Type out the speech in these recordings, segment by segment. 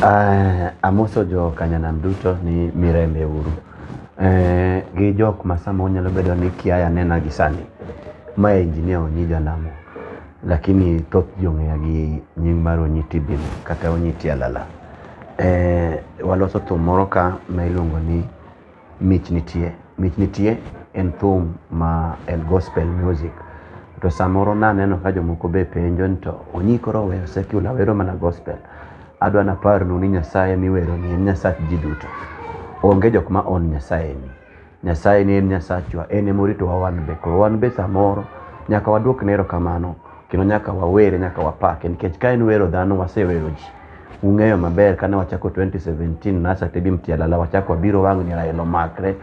Amoso jo Kanyanam duto ni mirembe uru. Gi jok ma samoro nyalo bedo ni kiaya nena gi sani. Mae Engineer Onyi Jalamo. Lakini thoth ji ong'eya gi nying mar Onyi Tibim kata Onyi Tialala. Waloso thum moro ka ma iluongo ni Mich Nitie. Mich Nitie en thum ma en gospel music. To samoro naneno ka jomoko be penjo ni to Onyi koro oweyo secular wero mana gospel. Adwa naparnu ni Nyasaye miwero ni en Nyasach ji duto. Onge jok ma on Nyasaye ni. Nyasaye ni en Nyasachwa, en ema oritowa wan be. Koro wan be samoro nyaka waduokne erokamano kendo nyaka wawere, nyaka wapake nikech ka en wero dhano wasewero ji. Ung'eyo maber kane wachako 2017 Nasa Tebi Mtialala wachako wabiro wang'ni Raila omakre,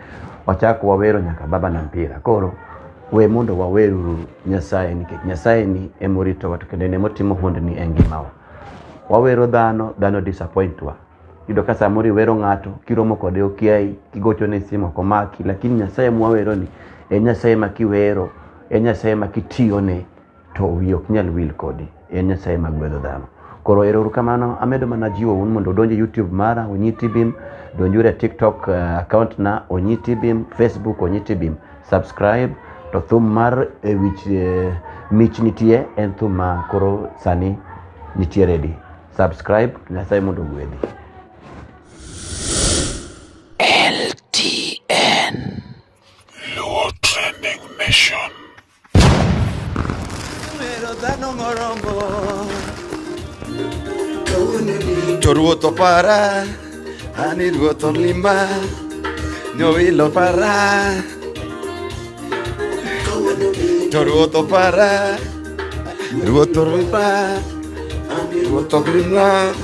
wachako wawero nyaka Baba na mpira. Koro we mondo waweruru Nyasaye nikech Nyasaye ni ema oritowa to kendo en ema otimo hondni e ngimawa. Wawero dhano, dhano disappoint wa. Iyudo ka samoro iwero ng'ato, kiromo kode okiayi, kigochone simu ok omaki, lakini Nyasaye mwawero ni en Nyasaye ma kiwero, en Nyasaye ma kitiyone to wiye ok nyal wil kodi. En Nyasaye ma gwedho dhano. Koro ero uru kamano, amedo mana jiwo un mondo udonj e YouTube mara Onyi Tibim, donjuru e TikTok account na Onyi Tibim, Facebook Onyi Tibim, subscribe to thum mar e wich mich nitie en thum ma koro sani nitie ready. Subscribe, Nyasaye mondo ogwedhi. LTN. Luo Trending Nation. To ruoth opara, ani ruoth olima, nyowilo para. To ruoth opara, ruoth olima, ruoth olima.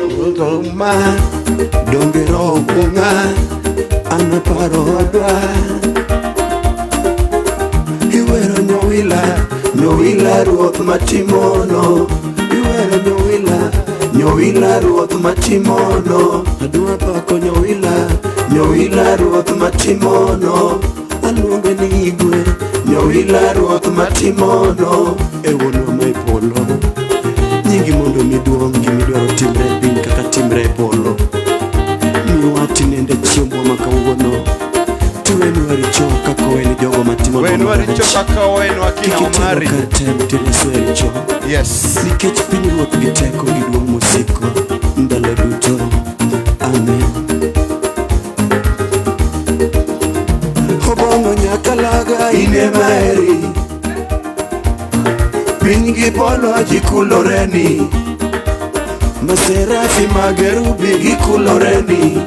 Ruoth olima, donge roho kuong'a, an aparo odwa. Iwero nyowila, nyowila ruoth matimono. Iwero nyowila, nyowila ruoth matimono. Adwa pako nyowila, nyowila ruoth matimono. Aluonge ni Igwe, nyowila ruoth matimono. E wuonwa ma e polo, nyingi mondo omi duong' gimidwaro timre e piny kaka timre e polo. Miwa tinende chiembwa ma kawuono. Tiwenwa richo kaka oweni jogo matimonwa Wenwa richo marach. kaka owenwa kina Kik iterwa Omari. kar tem to ireswa e richo. Yes. Nikech pinyruoth gi teko gi duong' mosiko ndalo duto. Amen. Obong'o nyakalaga in ema eri. Piny gi polo ji kuloreni. Maserafi magerubi gikuloreni.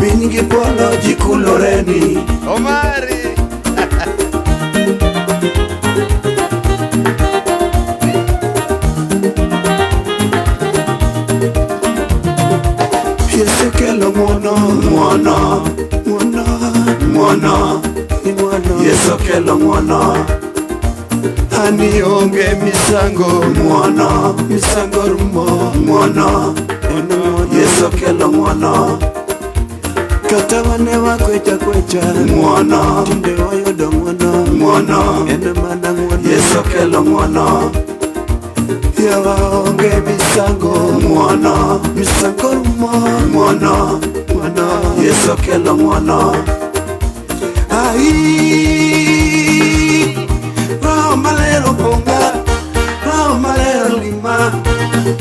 Piny gi polo ji kuloreni. Omari. Yesu kelo ng'wono, ng'wono, ng'wono, ng'wono, ni ng'wono. Yesu kelo ng'wono. Ani onge misango, ng'wono, misango rumo, ng'wono, en ng'wono. Yesu kelo ng'wono. Kata wane wakwecha kwecha, ng'wono, tinde wayudo ng'wono, ng'wono, en mana ng'wono. Yesu kelo ng'wono. Yawa onge misango, ng'wono, misango rumo, ng'wono, ng'wono. Yesu kelo ng'wono. Ai, Roho Maler opong'a, Roho Maler olima,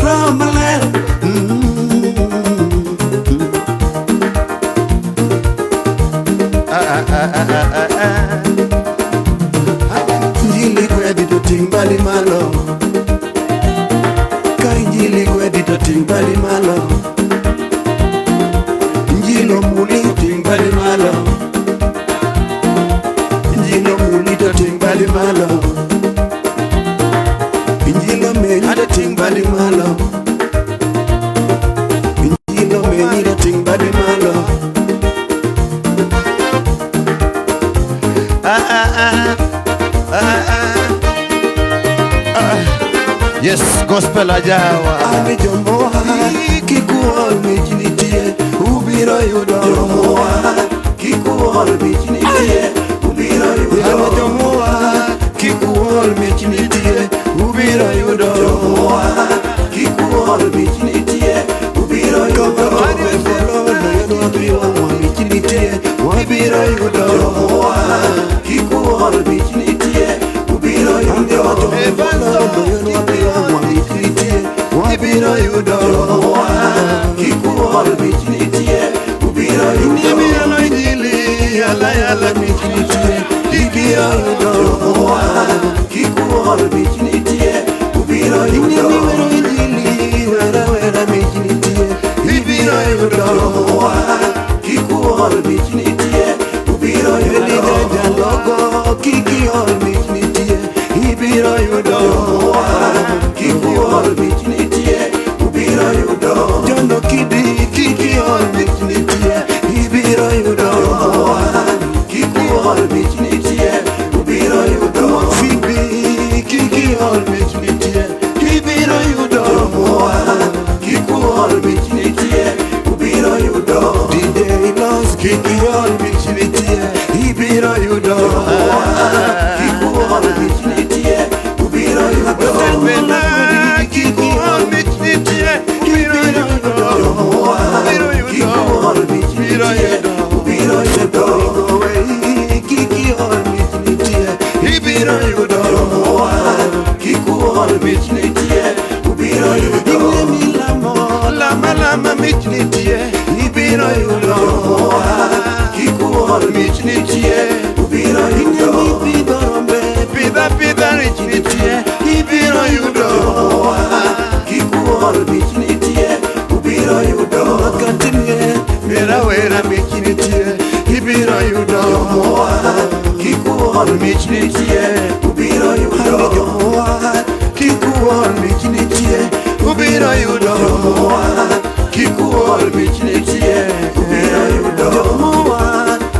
Roho Maler. Injili kwedi to ting' badi malo. Ka injili kwedi to ting' badi malo. Injili omuli ting' badi malo. Injili omuli to ting' badi malo. Injili omenyi to ting' badi malo. Injili omenyi to ting' badi malo. Ah, ah, ah. Ah, ah. Ah. Yes, gospel ajawa. Ani jomoa kik uol mich nitie ubiro yudo. Jomoa kik uol mich nitie ubiro yudo. Ani jomoa kik uol mich nitie ubiro yudo. uol mich nitie ubiro yudo wero injili wera wera mich nitie ibiro yudo jomowa kik uol mich nitie ubiro yudo Elija jalogo kik iol mich nitie ibiro yudo jomowa kik uol mich nitie ubiro yudo Jono Kidi kik iol mich nitie ibiro yudo jomowa kik uol mich nitie ubiro yudo Phoebe kik iol mich nitie ibiro yudo jomowa kik uol mich nitie ubiro yudo DJ Los kik iol mich nitie ibiro yudo jomowa kik uol mich nitie ubiro yudo Kik uol mich nitie, ubiro yudo. jomowa Ubiro yudo. kik uol mich Ubiro nitie yudo. ubiro yudo kik iol mich nitie Ibiro yudo. jomowa kik uol mich nitie ubiro yudo milamo Lama lama mich nitie, ibiro yudo. jomowa kik uol Mich nitie, ubiro yudo pidho rombe pidha pidha mich nitie, ibiro yudo. jomowa kik uol mich nitie ubiro yudo makatimie Wera wera mich nitie, ibiro yudo. jomowa kik uol Mich nitie, ubiro yudo jomowa kik uol mich nitie ubiro yudo. jomowa Kik uol mich nitie, ubiro yudo jomowa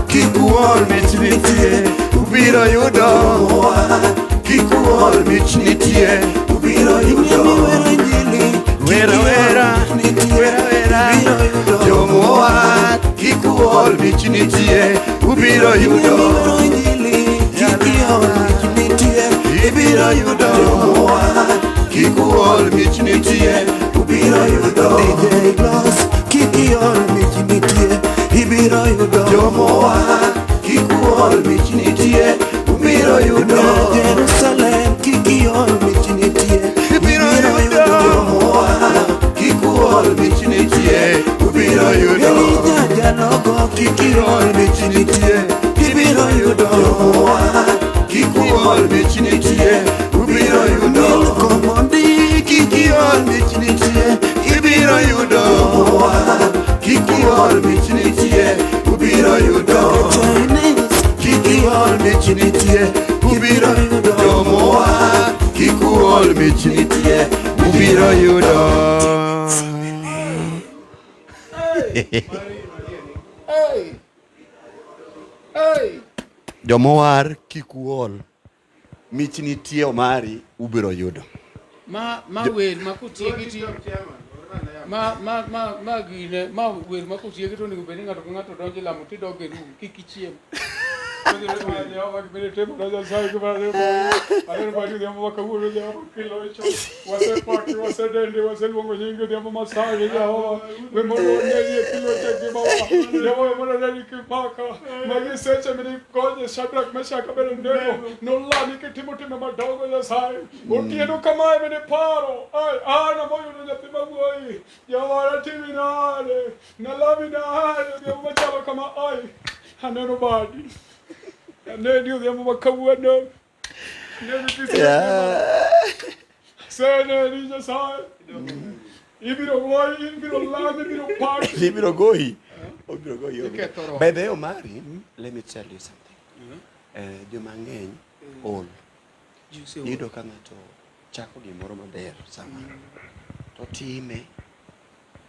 kik uol mich nitie, ubiro yudo. jomowa Kik uol mich nitie, ubiro yudo wero injili wera wera, wera wera. Jomowa kik uol mich nitie, ubiro yudo. wero injili kik iol mich nitie Ibiro yudo. jomowa Kik uol mich nitie, ubiro yudo DJ Los kik iol mich nitie ibiro yudo Jomowa kik uol mich nitie ubiro yudo Jerusalem kik iol mich nitie Ibiro yudo. jomowa kik uol mich nitie, ubiro yudo. Elija jalogo kik iol mich nitie ibiro yudo jomowa Kik uol mich nitie, ubiro yudo. Milkomondi Kik iol mich nitie, ibiro yudo. jomowa Kik iol mich nitie, ubiro yudo. Chinese Kik iol mich nitie, ubiro yudo. Jomowa kik uol mich nitie, ubiro yudo. Hey! Hey! Jomowar kik uol, mich nitie Omari, ubiro yudo. Ma wer ma kotieki ti ma gine ma wer ma kotieki to onego bed ni ng'ato ka ng'ato donjo e lamo tidok e room kik ichiem. Jehova gimene timo na Nyasaye gimane aneno badi odhiambo ma kawuono Jehova kilocho wasepaki wasedendi waseluongo nyingi odhiambo masani Jehova we mondo oneni e kilocho e ngimawa Jehova we mondo oneni kimaka magi seche minikonye Shadrach Meshach Abednego nolami kitimo timbe madongo Nyasaye otieno kamae mine paro ai an amoyudo nyathi mawuoyi Jehova natimi nade nalami nade odhiambo machalo kama ai aneno badi aneni odhiambo ma kawuono aneni kise seneni Nyasaye ibiro goyi ibiro lami ibiro paki Ibiro goyi. Obiro goyi. obiro. Iketho roho. By the way, Omari, let me tell you something. Joma ng'eny ol. Iyudo ka ng'ato chako gimoro maber samoro to time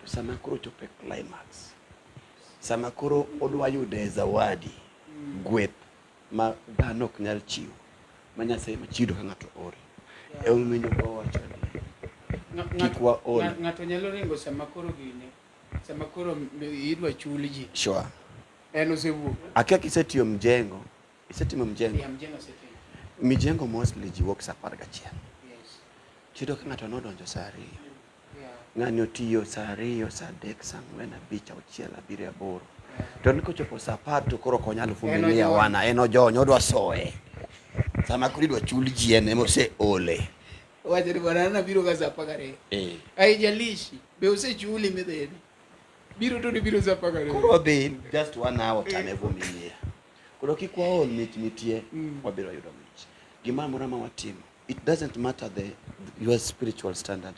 to sama koro ochopo e climax sama koro odwa yude zawadi gweth ma dhano ok nyal chiwo ma Nyasaye ema chiwo ka ng'ato ore emomiyo wawacho ni Kik waol. Ng'ato nyalo ringo sama koro gine sama koro idwa chul ji sure en osewuok akia kisetiyo mjengo isetimo mjengo ya mjengo osetimo mijengo mostly ji wuok saa apar gachiel yes tiyudo ka ng'ato nodonjo saa ariyo yeah ng'ani otiyo saa ariyo saa adek saa ang'wen abich auchiel abiriyo aboro to en kochopo saa apar to koro ok onyal vumilia ojony. wana en ojony odwa soye sama koro idwa chul ji en ema oseole wacho ni bwana an abiro ga saa apar gariyo Eh. haijalishi be osechuli midhini biro to nibiro saa apar gariyo koro odhi just one hour tame vumilia koro kik waol mich nitie wabiro yudo mich gimoro amora ma watimo It doesn't matter the your spiritual standard.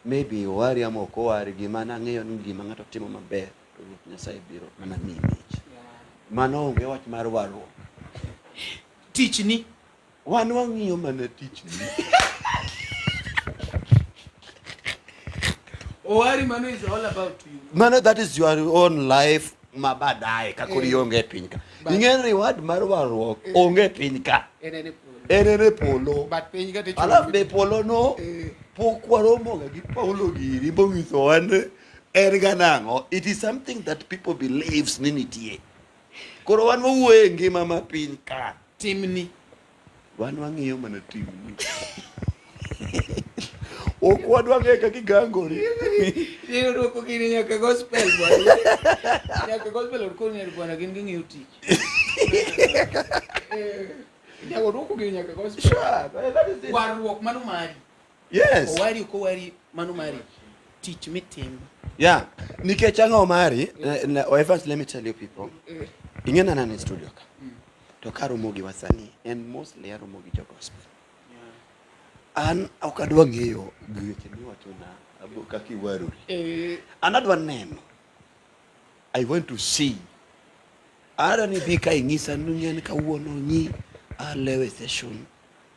Maybe owari ama ok owari, gima nang'eyo ni gima ng'ato timo maber to Ruoth Nyasaye biro mana miyi mich. Mano onge wach mar warruok. Tichni. Wan wang'iyo mana tichni. Owari mano is all about you. Mano that is your own life ma baadaye ka koro ionge e piny ka. Ing'e reward mar warruok onge e piny ka. En en e polo. En en e polo. But piny ka tichulo. Alafu be polo no pok waromoga gi Paulo giri monyisowa ni en ga nang'o. It is something that people believes ni nitie. Koro wan wawuoyo e ngima ma piny ka. Timni. Wan wang'iyo mana timni. Ok wadwa ng'eyo kaka igangori. Iyudo dwoko gini nyaka gospel bwana. Nyaka gospel od koro nyar bwana gin ging'iyo tich. Nyaka dwoko gini nyaka gospel. Sure, that is it. Warruok mano mari. Yes. Owari ok owari mano mari. Tich mitimo. Yeah. Nikech ang'o mari? Evans, let me tell you people. Ing'e nana ni studio ka. To karomo gi wasanii and mostly aromo gi jo gospel. An ok adwa ng'eyo weche miwachona kaka iwarori. An adwa neno. I want to see. Adwa ni bi ka ing'isa ni en kawuono nyi alewe session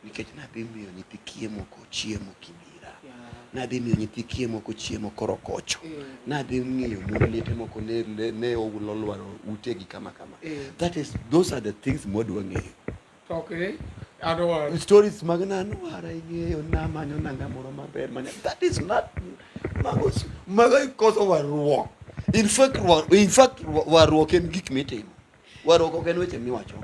nikech nadhi miyo nyithi kiye moko chiemo Kibira. Nadhi miyo nyithi kiye moko chiemo Korokocho. Nadhi ng'iyo mond liete moko ne, ne, ne olwaro utegi kama kama. That is, those are the things mwadwa ng'eyo. Okay. Adwaro. Stories mag nanwara ing'eyo namanyo nanga moro maber manya. That is not mago mago koso warruok. In fact, in fact warruok en gik mitimo. Warruok ok en weche miwacho.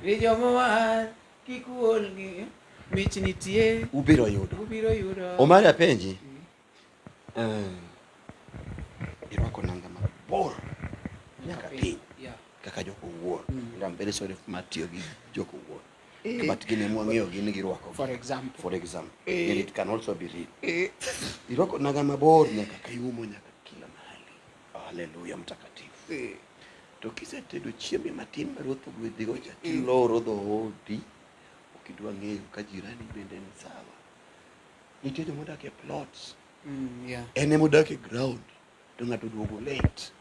Ni joma war kik uol gi mich nitie Ubiro yudo. ubiro yudo. Omari apenji. Irwako nanga mabor nyaka piny Yeah. kaka joko wuor. And I'm very sorry mar tiyo gi joko wuor. But gin ema wang'eyo gin girwako. For example. For example. And it can also be real. Irwako nanga mabor nyaka kayumo nyaka kila mahali. Haleluya mtakatifu. To kisetedo chiembi matin ma ruoth ogwedhigo cha tiloro dhoodi ok idwa ng'eyo ka jirani bende ni sawa. Nitie joma odak e plots. Yeah. En ema odak e ground to ng'ato oduogo late.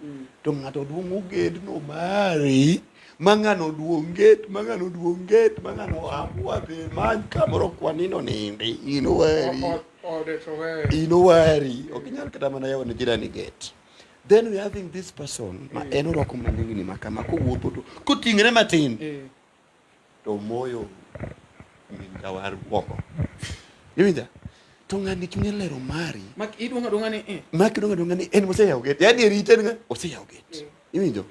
To ng'ato duong'o gedno mari ma ng'ano duong' gate ma ng'ano duong' gate ma ng'ano ambua be many kamoro kwanino nindi in owari. Ode to weyo. In owari ok inyal kata mana yawo ne jirani gate. Then we having this person ma en orwako maningni ma kama kowuotho to koting're matin to moyo min jawar oko. Iwinja? To ng'ani chunye lero mari. Mak iduong'o aduong'a ni eh. Mak iduong'o aduong'a ni en moseyawo gate. Yaani e rite en oseyawo gate. Iwinjo?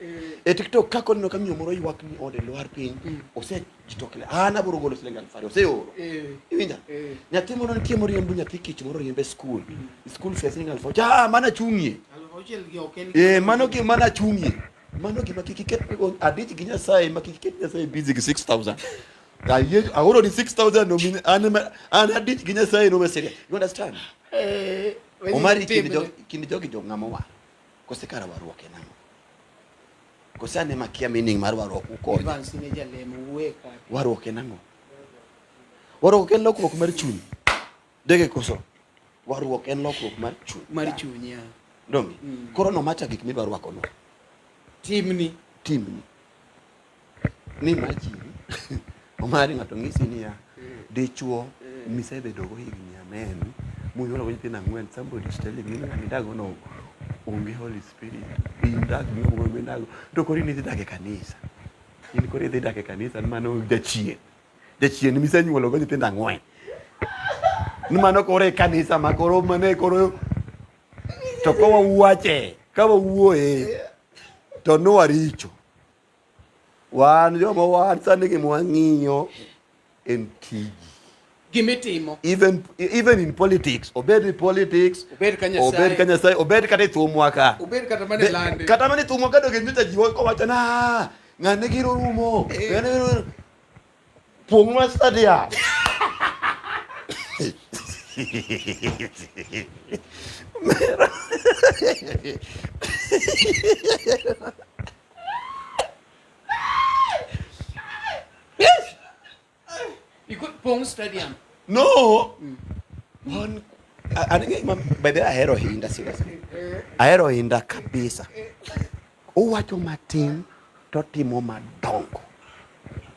E TikTok ka koneno ka miyo moro ywak ni ode lwar piny, osechitokle. An abiro golo siling 2,000 oseoro. Iwinja? Nyathi moro nitie moriembo nyathi kich moro riembe skul. School fees siling 6,000. Ah, mana chung'ie. 6,000 gi ok en. Mano gima nachung'ie. Mano gima kik iket adich gi Nyasaye ma kik iket Nyasaye busy gi 6,000. Ayie aoro ni 6,000 no min an adich gi Nyasaye no serious. You understand? Omari kind jogi jo ng'ama war. Kose kara warruok en ang'o? Kose ane makia meaning mar warruok ukonyo. Evans ne jalemo wuoye ka. Warruok en ang'o? Warruok en lokruok mar chuny. Dege koso. Warruok en lokruok mar chuny. Mar chuny ya. Donge? Koro no macha gik midwa rwako no. Timni. Timni. Ni imagine. Omari ng'ato ng'isi niya, dichuo misebedo go higni ang'wen, munyuolo go nyithindo ang'wen, somebody is telling you ni ng'ama idago no onge Holy Spirit. In dak gi ng'ama idago. To koro in idhi dak e kanisa. In koro idhi dak e kanisa ni mano jachien. Jachien misenyuolo go nyithindo ang'wen. Ni mano koro e kanisa ma koro mane koro to ka wawuoche, ka wawuoye to nwaricho. Wan joma wan sani gima wang'iyo en tiji. Gimitimo. Even in politics, obed ni politics, Obed ka Nyasaye. obed ka Nyasaye, obed kata e thumwa ka. Obed kata mana e lande. Kata mana e thumwa ka doge nyocha ji kowacho na ng'ane giro rumo. Ng'ane giro rumo. Pong' ma stadium. Pong stadium. No. Wan an ng'e ma by the way ahero Hinda seriously. Ahero Hinda kabisa. Owacho matin to timo madongo.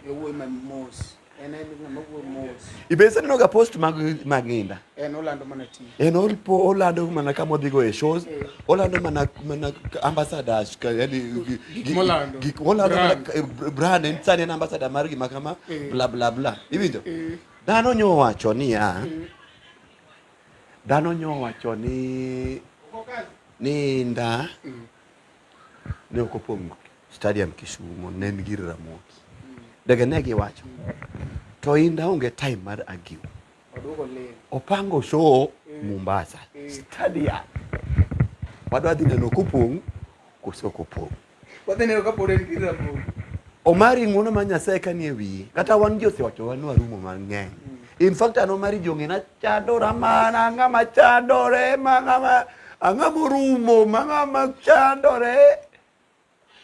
Owuoyo ma mos. En en ng'ama wuoyo mos. Ibe iseneno ga post mag mag Hinda. En olando mana tich. En olpo olando mana kama odhi go e shows, olando mana mana ambassadors ka yani Gik molando. Gik molando mana Brand. brand en sani en ambassador mar gima kama bla bla bla. Iwinjo? Eh. Dhano nyo wacho niya, dhano nyo wacho ni ni nda ne ok opong' stadium Kisumo, ne en gir Ramogi. Dege ne giwacho. To Inda onge time mar argue. Oduoko ling. Opango show Mombasa stadium. Wadwa dhi neno kopong' koso ok opong'. Wadhi neno kapod en gir Ramogi. Omari ng'uono mar Nyasaye ka nie wiyi. Kata wan ji osewacho wan warumo mang'eny. In fact an Omari ji ong'e nachandora mana ng'ama chandore ma ng'ama ang'ama orumo ma ng'ama chandore.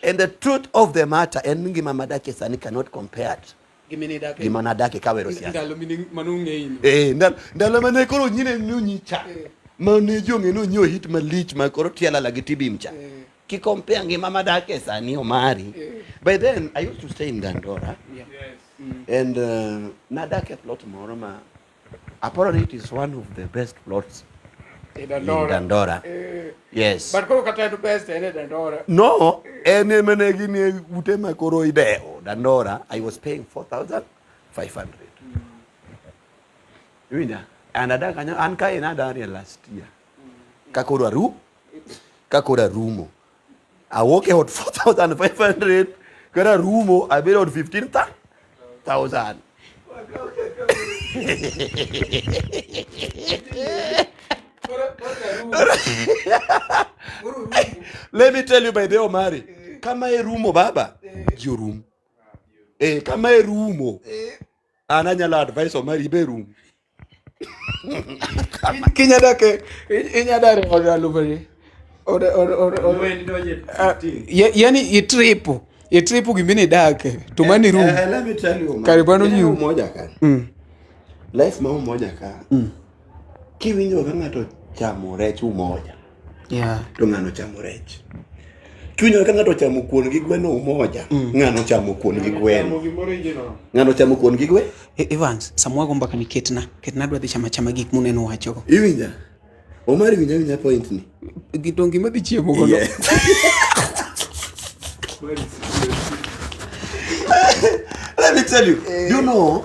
And the truth of the matter en ni ngima madakie sani cannot compared Gima nidake. gima nadake kawero siasa. Ndalo mine manung'eyi no. Eh, ndalo, ndalo mane koro nyine nonyicha mane ji ong'e ni onyiewo hit malich ma koro tialala gi tibim cha. Kikompea ngima madake sani Omari. By then I used to stay in Dandora. Yeah. Yes. And nadak e plot moro ma aparo ni it is one of the best plots E in Dandora. Dandora. Eh. Yes. But koro kata en best en e Dandora. No, en ema ne gin e ute ma koro idewo Dandora. I was paying 4,500. Iwinja? And adak kanyo, an kae nadarie last year. Ka koro aru, ka koro arumo. Awuok e ot 4,500, koro arumo, abedo ot 15,000. Koro koro arumo. Koro orumo. Let me tell you by the way, Omari, kama erumo baba, ji orum. Eh, kama erumo. An anyalo advice Omari be rum. Kinya dak e inya dar e od alufu adi? Od od od od Lweny donje Ah, yani itripo itripo gima nidake to mani rum. Eh, let me tell you, Omari. Kare bano Ineno nyiu. Umoja ka. Life ma umoja ka. Kiwinjo ka ng'ato chamo rech umoja, Yeah. to ng'ano chamo rech. Kiwinjo ka ng'ato chamo kuon gi gweno umoja, ng'ano chamo kuon gi gweno. Gimoro injino. Ng'ano chamo kuon gi gweno. Evans, samwa go mbaka ni ketna. Ketna adwa dhi chama chama gik muneno wachogo. Iwinja? Omari winja winja point ni. Gidong gima dhi chiemo godo. Yeah. Let me tell you. You know,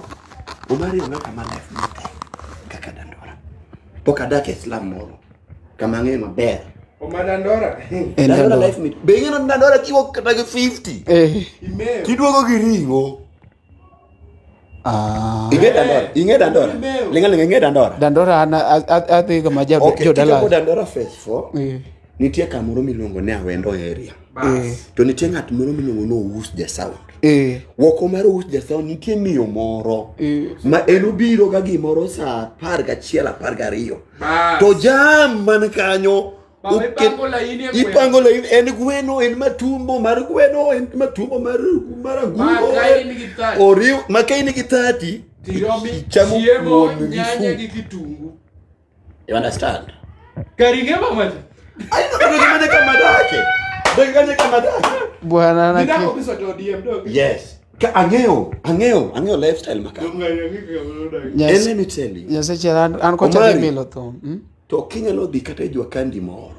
Omari onge kama life matek kaka Dandora. Pok adak e slum moro. Kama ang'eyo maber. Oma Dandora. En Dandora Dandora. life mit. Be ing'eyo ni Dandora kiwuok kata gi 50. Eh. Imeo. Tiduogo gi ring'o. Ah. Ing'e Dandora? Ing'e Dandora? Imeo. Linga linga ing'e Dandora? Dandora an adhi ga ma Okay, jodala. kichopo Dandora phase 4, Eh. nitie kamoro miluongo ni Awendo area. Bas. To nitie ng'at moro miluongo ni Ous ja sound. Eh. Woko mar Ous ja sound nitie miyo moro Eh. ma en obiro ga gimoro saa 11 12. Bas. To jam man kanyo Baba, ipango laini e gweno. ipango laini en gweno en matumbo mar gweno en matumbo mar mar anguro Ma ka in gi 30. oriw ma ka in gi 30 Tiromi ichamo chiemo, kuon gi nyanya soup. gi kitungu. You understand? Kar ing'e mama cha? Ai, no, no, no, kama dake. Dake kanye kama dake. Bwana na Nidako biso to ODM dog. Yes. Ka ang'eyo, ang'eyo, ang'eyo lifestyle maka. And let me tell you. Nyasaye an an kocha Omari. dhi milo thum. Mm? To kinyalo dhi kata e jua kandi moro.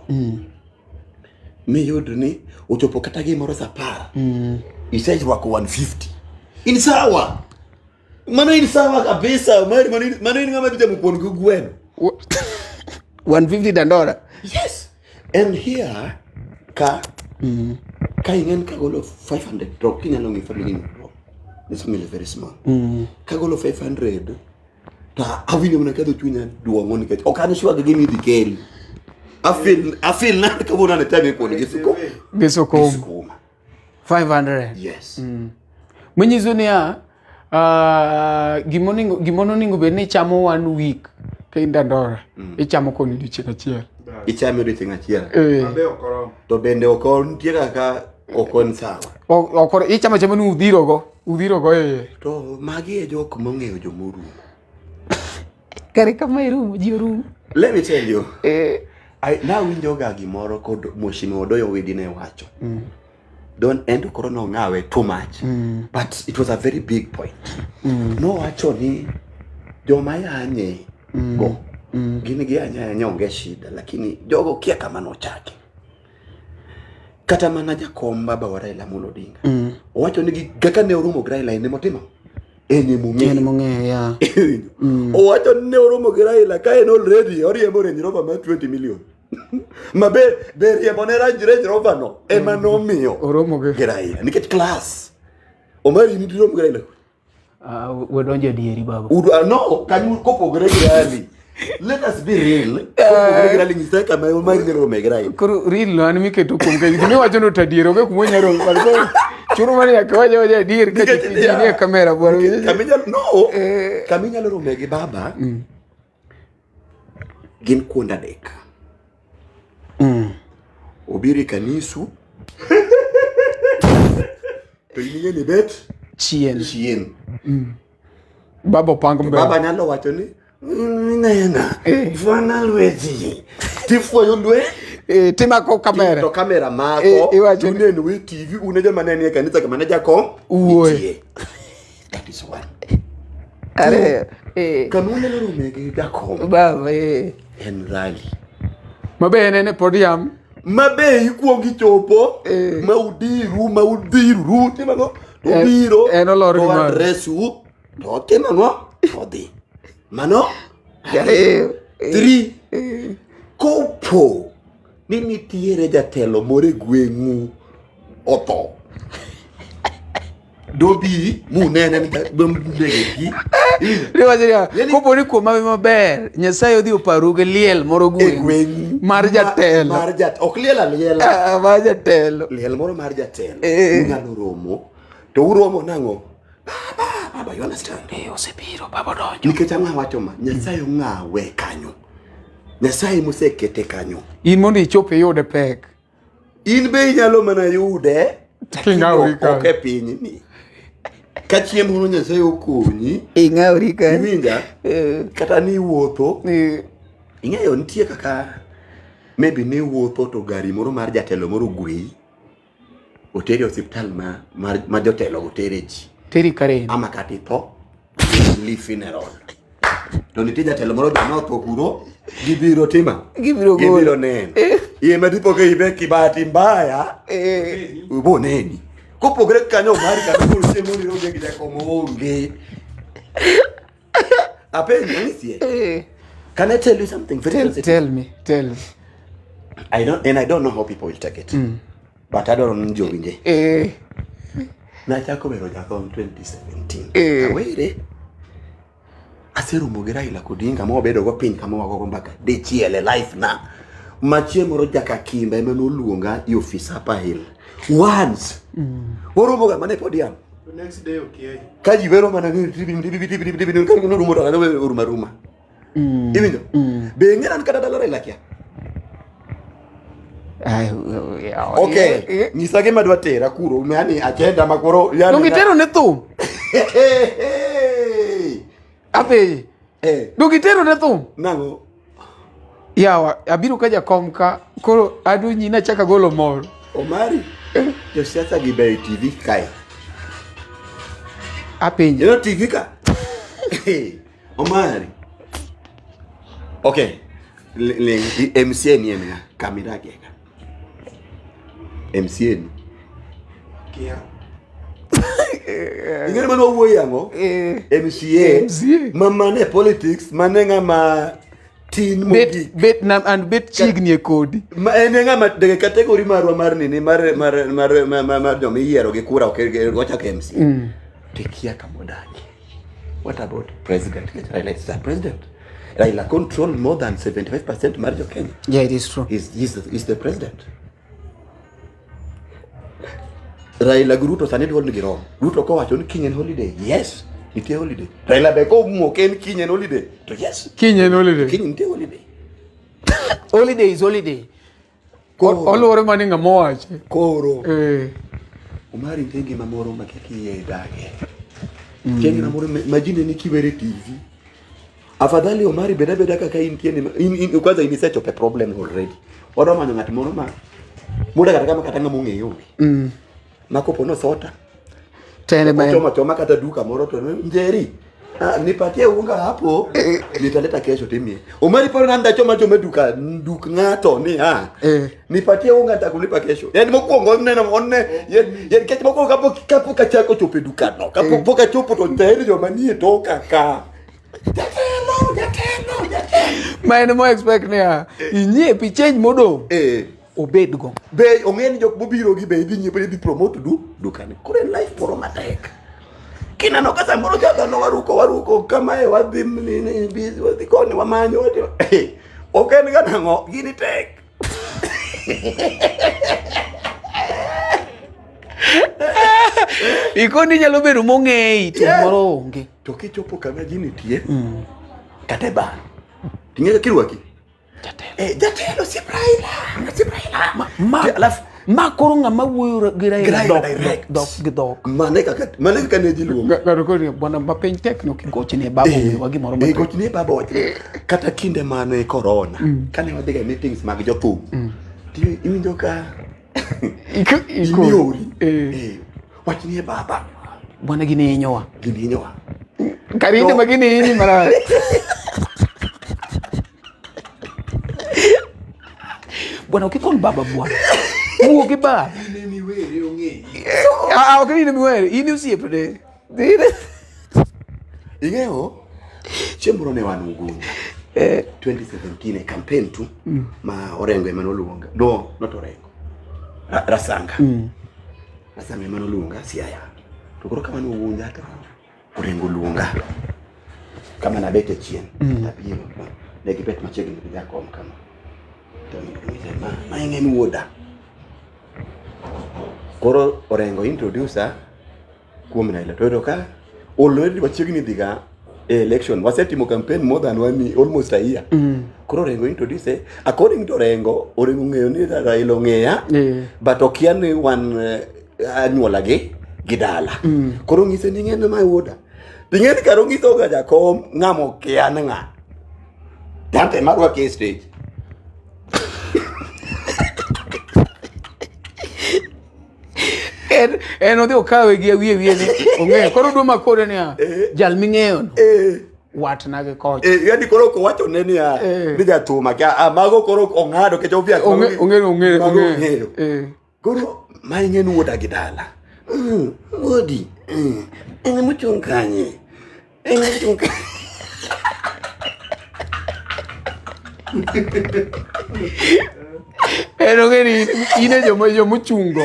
Miyud ni ochopo kata gimoro saa apar. Iserwako 150. In sawa. Mano in sawa kabisa. Mano mano in- mano in ng'ama dhi chamo kuon gi gweno. 150 Dandora. Yes. And here, ka ka ing'en kagolo 500 drop kinyalo ng'e family ni drop. This family is very small. Kagolo 500 to awinjo mana kadho chunya duong'o nikech ok an sure gi gima idhi kel. Afeel afeel na kawuono an chame kuon gi suko. Gi Gi sukuma. sukuma. 500. Yes. Manyiso niya, gimoningo gimononingo bed ni ichamo one week ka in Dandora, ichamo koni odiochieng' achiel. Ichame odiochieng' achiel. Eh. Abe ok oromo. To bende ok nitie kaka ok on sawa. Ok ichamo achama ni udhirogo, udhirogo iye. To magi e jok mong'eyo jomorumo. Kare kama irumo, ji orumo. Let me tell you. Eh. Nawinjoga gimoro kod Mheshimiwa Odoyo Owidi ne wacho. Don endo koro nong'awe too much. But it was a very big point. Nowacho ni joma yanye go gin giyanye ayanya onge shida lakini jogo kia kama nochake. Kata mana jakom baba wa Raila Amolo Odinga. Owacho ni kaka ne oromo gi Raila en emotimo. En emong'eyo. En emong'eyo, yeah. Owacho ni ne oromo gi Raila ka en already oriembo Range Rover mar 20 million. Ma be be riembo ne Range Rover no ema nomiyo Oromo gi gi Raila nikech class. Omari in iromo gi Raila. Wadonjo adieri baba. No, kanyo kopogore gi rally. Let us be real. Kopogore gi rally nyisa kama Omari ne rome gi Raila. Koro real no an miketo kuom ka gima iwacho no to adier onge kuma onyalo romo. Koro chuno mana nyaka wacha wacha adier ka Nikech ji nie kamera bwana. Kama inyalo no, kama inyalo rome gi baba gin kuonde adek. Obiro e kanisu to in ing'e ni bet Chien. chien. Baba opang mbele. Baba nyalo wacho ni nena fwana lweti tifwayo lwe Timako kamera. To kamera mako Iwacho ni- uneno e TV une joma ne nie kanisa kama ne jakom Wuoye. nitie. That is one. Are, Kama unyalo rome gi jakom baba, en rally. Mabe en en e podium. Ma be ikuongo ichopo ma udiru ma udhiru timo ang'o to obiro En olor to gi malo. address u to otimo ang'o to odhi mano three kopo ni nitiere jatelo moro e gweng'u otho dobi munene ndege Iwacho niya, kopo ni kuom hawi maber, Nyasaye odhi oparu gi liel moro e gweng' gweng'u Mar jatelo. mar jat ok liel aliela Ah, mar jatelo. liel moro mar jatelo unyalo romo to uromo nang'o baba baba you understand Osebiro baba odonjo. nikech ang'o awacho ma nyasaye ong'awe kanyo nyasaye mosekete kanyo In mondo ichop iyude pek. in be inyalo mana yude King'awri kanyo. ok e pinyni ka chiemo moro nyasaye okonyi Ing'awri kanyo. iwinja kata ni iwuotho ing'eyo nitie kaka maybe ni iwuotho to gari moro mar jatelo moro ogweyi oteri e osiptal ma jotelo otere ji Teri karen. ama kata itho li funeral to nitie jatelo moro be notho kuro gibiro tima Gibiro golo. gibiro neno iye ma dipo ka ibe kibahati mbaya ubo neni kopogore kanyo mari kata koro chiemo ni onge gi jakom onge apenjo anyisie can I tell you something very Tell, sensitive? tell me, tell me. I don't and I don't know how people will take it but adwaro ni ji owinje Nachako wero jakom 2017. Awere. Aseromo gi Raila Odinga ma wabedo go piny kama wagogo mbaka dichiel e life na. Ma chieng' moro Jakakimba ema noluonga e ofis Upper Hill. Once. Waromo ga mana e podium. Next day okiai. Ka ji wero mana ni ka norumo to orumo aruma. Iwinjo? Be ing'e an kata dala Raila kia? Okay. Nyisa gima dwa tera kuro. Yani agenda ma koro yani Donge itero ne thum? Apenji. Donge itero ne thum? Nang'o? Yawa, abiro ka jakom ka, koro adonji nachako agolo mor. Omari, josiasa gi beyo e TV kae. Apenji. You know TV ka? Omari. Okay. MCA ni en ng'a? Kamidakie ka. MCA ni. Kia. Ing'e ni mano wawuoye ang'o? MCA. MCA. Ma mane politics, mane ng'ama tin Bet, mogik. bet na, and bet chiegni e kodi. Ma en e ng'ama de category marwa mar nini mar mar mar mar, mar, mar joma iyiero gi kura ok ochako MCA. To ikia kama odakie. What about president? Raila is the president. Raila control more than 75% mar jo Kenya. Yeah, it is true. He's the president. Raila gi Ruto sani duol ni girom. Ruto kowacho ni kiny en holiday. Yes, nitie holiday. Raila be komuok en kiny en holiday. To yes, Kiny en holiday. kiny nitie holiday. Holiday is holiday. Koro, Oluwore mana ni ng'ama owache. koro. Omari nitie ngima moro ma kik iye dage. Nitie ngima moro ma ji neni kiwer e TV. Afadhali Omari beda beda kaka intie ni in, in, kwanza in isechopo e problem already. Wadwa manyo ng'at moro ma muda kata kama kata ng'ama ong'eyo onge. Ma kopo nosota. Tene ma en. Ochoma choma kata duka moro to Njeri. Ah, nipatie unga hapo nitaleta kesho timie. Omari paro nanda choma choma duka duk ng'ato ni ha. Eh. Nipatie unga nitakulipa kesho. Yaani mokwongo oneno one yani kech mokwongo kapok kapok achako chopo e dukano. Kapok pok achopo to tayari joma nie toka ka. Jatelo, jatelo, jatelo. Ma en mo expect niya, inyiepi change modong' Eh. obedgo. Be ong'e ni jok mobiro gi be idhi nyiepo idhi promote du dukani. Koro en life moro matek. Kineno ka samoro cha dhano waruko waruko kamae wadhi nini busy wadhi koni wamanyo wadhi. Ok en ga nang'o gini tek. Ikoni nyalo bedo mong'eyi to Yeah. moro onge. To kichopo kama ji nitie kata e bar ting'e kirwaki. Jatelo. Eh, jatelo osiep Raila, osiep Raila. Ma, Alafu ma koro ng'ama wuoyo gi Raila Raila dhok, direct. dhok gi dhok. Mane kaka mane kaka ne ji luongo. Ng'ato koro ni, bwana ma piny tek no kigochne baba omiwa gimoro Eh, matin. gochne baba wach. Kata kinde mane corona, kane wadhi ga meetings mag jothum. Ti iwinjo ka imiori. Eh. Eh, wachnie baba. Bwana gini hinyowa. Gini hinyowa. Karinde To- ma gini hinyi marach. Bwana ukikon baba bwana. Wuo gi baba. Ah, ok ni in emiwere, in osiepne. In- Ing'eyo chieng' moro ne wan Ugunja. 2017 e campaign tu ma Orengo ema noluonga. No, not Orengo. Rasanga. Rasanga ema noluonga Siaya. To koro kama Ugunja to Orengo luonga. Kama nabet e chien. Abiro. Ne gibet machiegni gi jakom kama. To ng'ise ma ma ing'e ni wuoda. Koro Orengo introducer kuom Raila to yudo ka already wachiegni dhi ga e election wasetimo campaign more than one year, almost a year koro Orengo introduce according to Orengo Orengo ong'eyo ni Raila ong'eya but okia ni wan anyuola gi gi dala koro ng'ise ni ing'e ni ma wuoda ing'e ni kar ong'iso ga jakom ng'ama okia ni ng'a tante marwake e stage En en odhi okawe gi awiye wiye ni ong'eyo. Koro odwa makore niya, jal ming'eyo no, watna gi kocha. Eh, yani koro ok owacho ne niya ni jathum akia ah, mago koro ong'ado nikech obvious mago- Ong'eyo ong'eyo mago ong'eyo. ong'eyo. Koro ma ing'e ni wuoda gi dala. Wuodi. En mochung' kanye? En mochung' kanye? En ong'e ni in e joma jomochungo.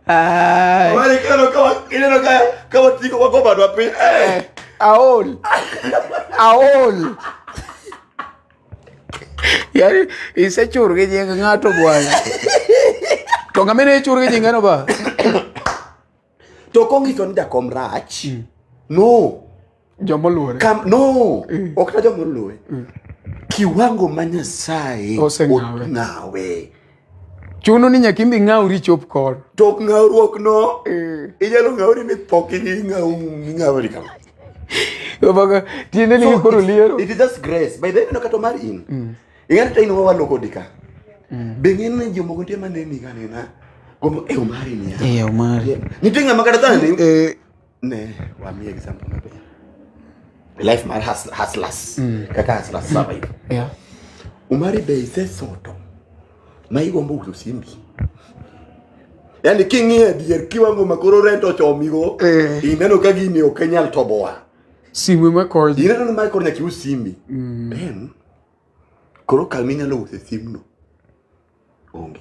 Ai, Mane ineno ka ineno ka ka wating'o wago badwa piny. Eh. aol. Aol. Yaani isechur gi nying ng'ato bwana. To ng'ama ne ichur gi nyingeno ba? To kong'iso ni jakom rach. No. Joma oluore. Kam, no. Ok ta joma oluwe. Kiwango ma Nyasaye Oseng'awe. ong'awe. Chuno ni nyaka imbi ng'awri ichop kono. To ok ng'awruok no. Inyalo ng'awri mitho king'aw ng'awri kama. Baka tiende ni koro liero. It is just grace. By the way, ineno kata mar in. Ing'e ni in wawalo kodi ka. Be ing'e ni jomoko nitie maneni ka nena. Gombo eh Omari niya. Eh, Omari. Nitie ng'ama kata sani Eh, ne wamiye example maber. Life mar hustlers. Kaka hustlers survive. yeah. Omari be isesoto ma igombo uso simbi. Yaani king'iyo e dier kiwango ma koro rent ochomigo, Eh. ineno ka gini ok inyal toboa. Simu ema konyo. Ineno ni mae koro nyaka ius simbi. Then, koro kama inyalo use simno onge.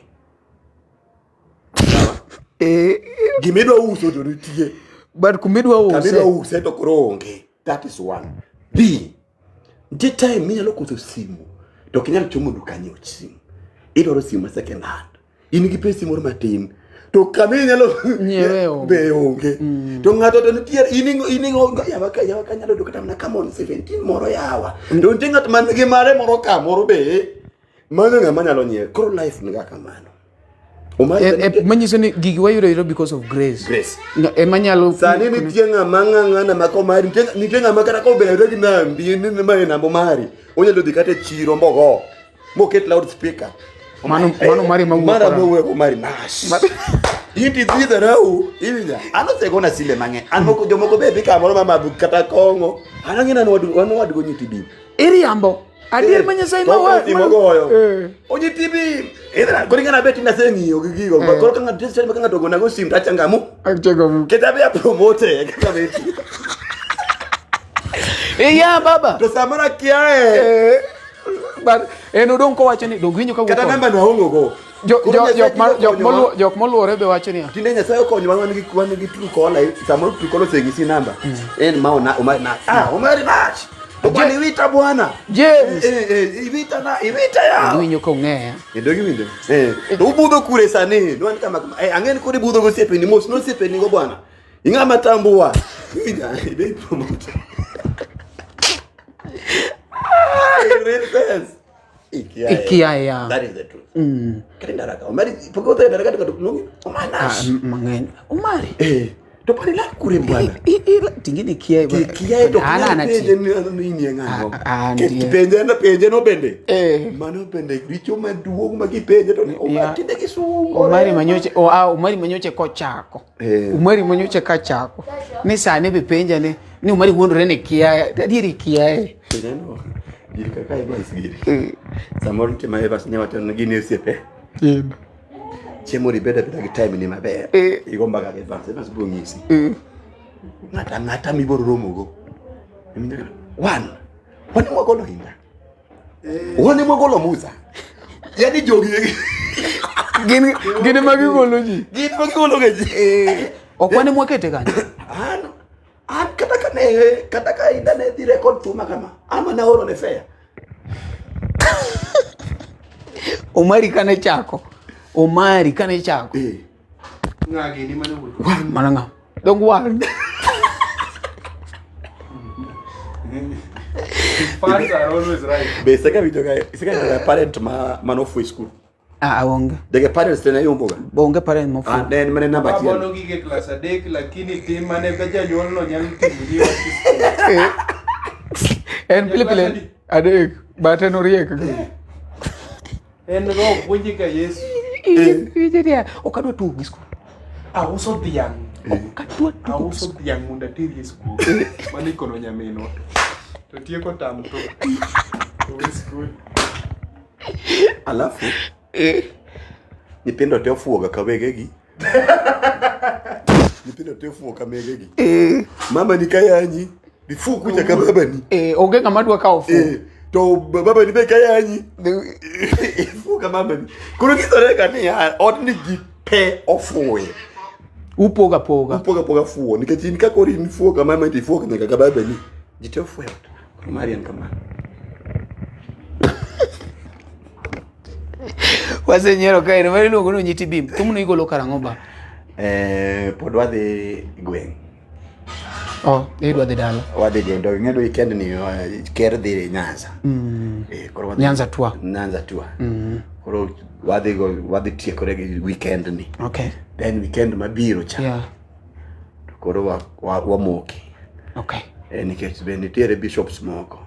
Eh, Gima idwa uso to nitie. but kumidwa Kama idwa use. use to koro onge. That is one. B, nitie time minyalo koso simu to ok inyal chomo duka nyiewo simu. Idwaro simu ma second hand. In gi pesi moro matin. To kama inyalo Nyiewe onge. be onge. To ng'ato to nitie in in yawa ka yawa ka nyalo yudo kata mana Camon 17 moro yawa. To nitie ng'at man gi mare moro kamoro be. Mano ng'ama nyalo nyiewe. Koro life niga kamano. Omari Manyiso ni gigi wayudo yudo because of grace. Grace. Ema nyalo Sani nitie ng'ama ng'ang'ana ma komari, nitie ng'ama kata kobedo gi nambi ni ma e namba Omari, onyalo dhi kata e chiro mogo, moket loud speaker. Mano Omari mawuok Mara kora. mawuok Omari Nash. In to idhi dharau, iwinja. An osegona sile mang'eny. An moko jomoko be dhi kamoro ma madh kata kong'o. An ang'e ni an wan wadgo nyithi bim. Iriambo. Adier ma Nyasaye ma wa. Timo goyo. Eh. Onyi tibi. Idra, koro ing'ana bet naseng'iyo gi gigo. Koro ka ng'ato ka ng'ato ogona go sim to achangamu. Achego. Kata be apromote kaka bet. Eh ya baba. To samoro akiaye. Eh. But en odong' kowacho ni dong winjo ka Kata namba no aongo go. Jo jok ma jok moluo jok moluore be wacho niya. Tinde Nyasaye okonyowa wan gi wan gi Truecaller, samoro Truecaller oseng'isi namba. En ma ona Omari Nash. Ah, Omari Nash. To kwani iwita bwana. James. Eh, eh, iwita na iwita ya. Winjo ka ong'eya. Kendo giwinjo. Eh, to ubudho kure sani? Dwan kama kama. Eh, ang'e ni koro ibudho go osiepeni mos no osiepeni go bwana. Ing'ama tambua. Iwinja, ibe promote. In real sense. Ikiaye. Ikiaye, ya. That is the truth. Kata ndaraka. Omari pok odhi e daraka to nongi. Omari Ah, Nash. mang'eny. Omari. Eh, to pare lal kure bwana. Tingini kiaye bwana. Kiaye to An an penje ati. ni ni ni ng'ano. Ah, ah, Ket ndiye. penje na penje no bende. Eh. Mano bende richo maduong' ma kipenje to ni Omar Yeah. tinde kisungore. Omari manyoche o ah, Omari manyoche kochako. Eh. Omari manyoche kachako. Ni sani be penja ni ni Omari wuondore ni kiaye. Adieri kiaye. Ineno, giri kaka Evans giri. Samoro nitie ma Evans ne wacho ni gin osiepe. Chieng' moro ibed abeda gi time ni maber. Eh. Igo mbaka gi Evans, Evans biro nyisi. Eh. Ng'ato ang'ata mibiro romogo. Iwinjo ka- Wan, wan ema wagolo Inda. Wan ema wagolo Musa. Yaani jogi Gin gin ema gigolo ji. gin ema gigolo ga ji. Ok wan ema wakete kanyo. An an kata ka ne kata ka Inda ne dhi rekod thuma kama, an mana aoro ne fare. Omari kane chako. Omari kane chako. Eh. Ng'a gini mane wuotho? Mana ng'a? Dong wan. Fans are always right. Be isega winjo ga isega winjo ga parent ma manofuo e skul. Ah, onge. Dege parents tene yomboga. Onge parent mofuo. Ah, ne en mana namba Baba achiel. nogik e klas adek lakini tim mane ka janyuol no nyalo timo ni wach skul. En pile pile adek. But en oriek. En go puonje ka Yesu. Ijeria. Ok adwa tugo gi skul. Auso dhiang'. Ok adwa tugo gi Auso dhiang' mondo ateri e skul. Mano ikono nyaminwa. To tieko tam to. Owe skul. Alafu nyithindo te ofuoga ka wegegi. Nyithindo te ofuo ka megegi. Mama ni kayanyi, ifuo kucha ka babani. Eh, onge ng'ama dwa kawo fuo. Eh, to babani be kayanyi. Ifuo ka mamani. Koro nyisore ka niya, odni ji te ofuoye. Upoga poga. Upoga poga fuo nikech in ka koro in fuo ka mama to ifuo nyaka ka babani. Ji te ofuo e ot. Koro mari en kamano. Wasenyiero kae, mano iluongo ni onyiti bim. Thumno igolo karang'o ba? Eh, pod wadhi gweng'. Oh, idwa dhi dala. Wadhi gweng' to ing'eyo weekend ni ker dhi Nyanza. Eh, koro wadhi- Nyanza tour. Nyanza tour. Koro wadhi go wadhi tiekore gi weekend ni. Okay. Then weekend mabiro cha. Yeah. To koro wa, wa, wamoki. Okay. Eh, nikech be nitiere bishops moko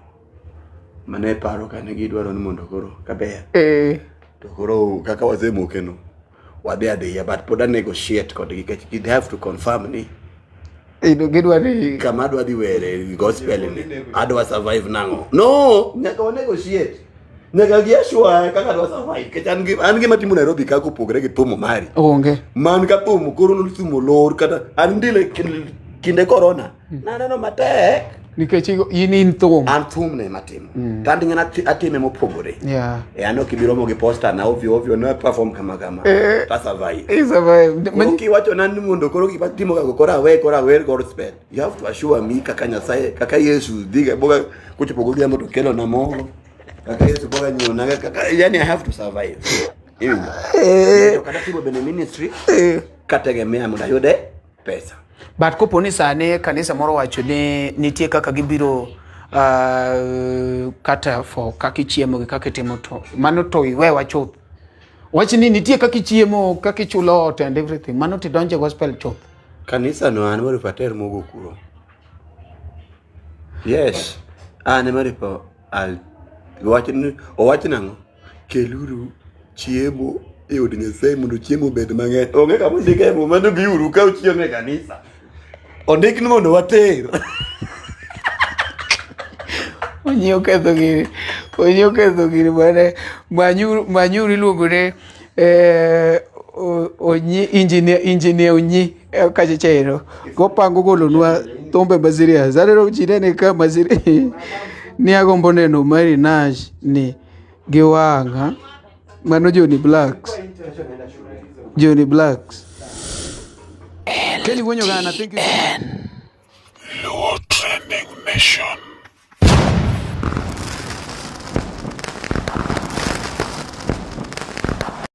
mane paro kane gidwaro ni mondo koro kaber Eh. to koro kaka wasemoke no wadhi adhiya but pod a negotiate kodgi nikech they have to confirm ni Gidwa ni kama adwa dhi were gospel ni adwa survive nang'o no nyaka wa negotiate nyaka gi assure kaka adwa survive nikech an gi an gima timo Nairobi kaka opogore gi thumo mari onge. man ka thum koro thum olor kata an ndile kinde corona naneno matek Nikech in in thum. an thum ne matimo to an ting'e atime mopogore Yeah. e an ok ibi romo gi poster na ovyo ovyo na perform kama kama ta survive I survive. Koro kiwacho na ni mondo koro gima timo gago koro awe koro awer gospel you have to assure me kaka Nyasaye kaka Yesu dhiga boga kochopo godhiambo to kelo na moro kaka Yesu boga nyiewo na kaka yani I have to survive iwinjo to kata timo bende ministry kategemea mondo ayude pesa But kopo ni sani kanisa moro wacho ni nitie kaka gibiro kata for kaka ichiemo gi kaka itimo to mano to iwewa chuth. Wach ni nitie kaka ichiemo, kaka ichulo ot and everything. Mano tidonje gospel chuth. Kanisa no an maripo ater mogo kuro. Yes. An maripo al wach ni owach nang'o? Keluru chiemo e od Nyasaye mondo chiemo obed mang'eny. Onge kama ondik e muma ni biuru ka uchiem e kanisa. Ondik ni mondo water. Onyi oketho gini. Onyi oketho gini bwana. Manyuru manyuru iluongo ni eh, Onyi engineer engineer Onyi eh, kacha chero. Gopango golonwa thumbe ma serious. Aneno ji nene ka ma serious. Ni agombo neno Mary Nash ni gi wang'a. Mano Johnny Blacks. Johnny Blacks. Kelly Wuonyo Gana, thank you. Luo Trending Nation.